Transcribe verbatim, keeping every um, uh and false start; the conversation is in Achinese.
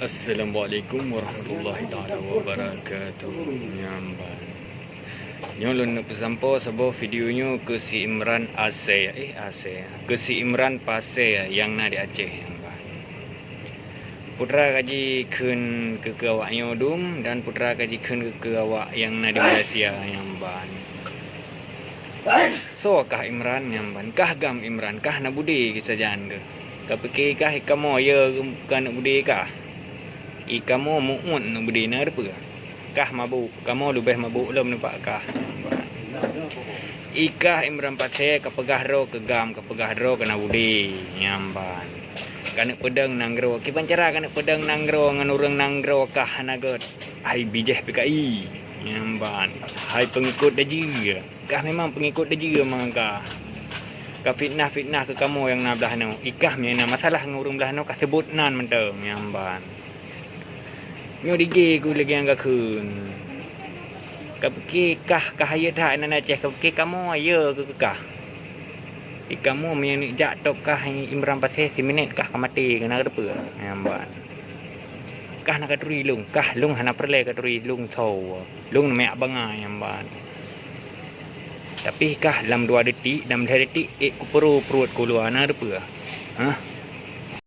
Assalamualaikum warahmatullahi taala wabarakatuh. Nyamban. Nyoe lôn neuk peusampoe saboh video nyoe keu si Imran Asèe, eh, Asèe, keu si Imran Pasè nyang na di Aceh, nyamban. Putra ka jikheun keu, keu awak nyoe dum dan putra ka jikheun keu, keu awak nyang na di Malaysia, nyamban. Soe kah Imran, nyamban? Kah GAM Imran, kah na budé geusajan keuh? Kapike kah i kamoe, ya, ka na budé kah? I kamoe mu'ut na budé na rupa. Kah mabuk, kamoe leubeh mabuk lom nibak kah. I kah Imran Pasè kapeugah droe keu GAM, kapeugah droe keu na budé, nyamban. Ka neuk peudong nanggroe, kiban cara ka neuk peudong nanggroe ngon ureuëng nanggroe kah hana gét. Hai bijéh P K I, nyamban. Hai peungikot dajie. Kah memang peungikot dajie mangat kah. Ka fitnah-fitnah keu kamoe nyang na blaih nyoe. I kah meunyoe na masalah ngon ureuëng blaih nyoe, ka seubot nan mantong, nyamban. Nyoe dige ku lagée nyang kakheun. Kapike kah, kah hayeu that inan Aceh, kapike kamoe hayeu keu kah. I kamoe meunyoe neuk jak top kah Imran Pasè, siminét kah ka maté keunan ka teupeu, nyamban. Kah na katuri lông, kah lông hana peureulée katuri lông soe, lông na miak bangai, nyamban. Tapi kah lam dua detik, lam lhée detik, ék kupeuro pruet ku luwa na rupa. Hah?